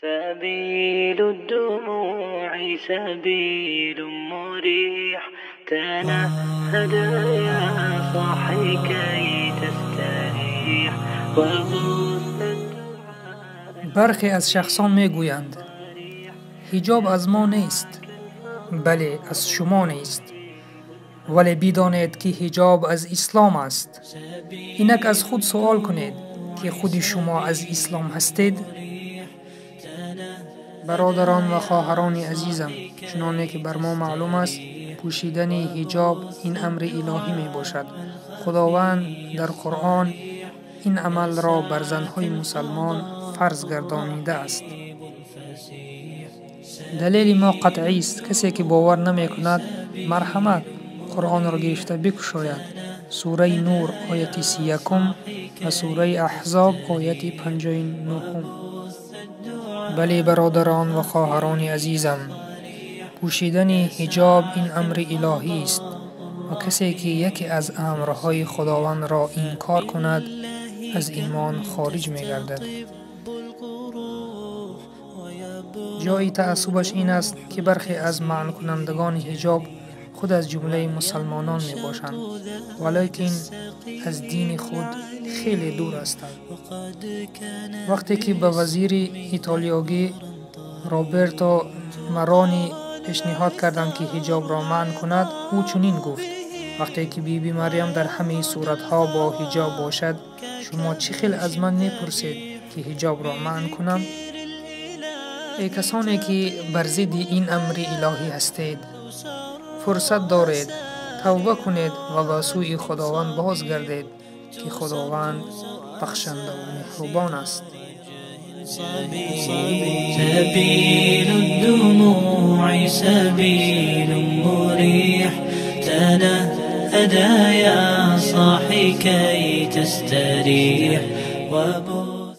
سبيل الدموع سبيل مريح تنهد يا صاحي كي تستريح وغص الدعاء. برخی از شخصان میگویند حجاب از ما نیست. بله، از شما نیست، ولی بدانید که حجاب از اسلام است. اینک از خود سوال کنید که خود شما از اسلام هستید؟ برادران و خواهران عزیزم، چنانه که بر ما معلوم است پوشیدن حجاب این امر الهی می باشد. خداوند در قرآن این عمل را بر زنهای مسلمان فرض گردانیده است. دلیل ما قطعی است. کسی که باور نمی کند مرحمت قرآن را گرفته بکشاید. سوره نور آیت 31 و سوره احزاب آیت 59. بله برادران و خواهران عزیزم، پوشیدن حجاب این امر الهی است و کسی که یکی از امرهای خداوند را انکار کند از ایمان خارج می گردد. جای تأسفش این است که برخی از منع کنندگان حجاب خود از جمله مسلمانان می باشند، ولیکن از دین خود خیلی دور هستند. وقتی که به وزیر ایتالیایی روبرتو مرانی پیشنهاد کردند که حجاب را منع کند، او چنین گفت: وقتی که بیبی مریم در همه صورتها با حجاب باشد، شما چه خیل از من میپرسید که حجاب را منع کنم؟ ای کسانی که بر ضد این امر الهی هستید، فرصت دارید توبه کنید و به سوی خداوند بازگردید که خداوند بخشنده و مهربان است. سبیل الدموع سبیل مريح تنهدى يا صاحي كي تستريح.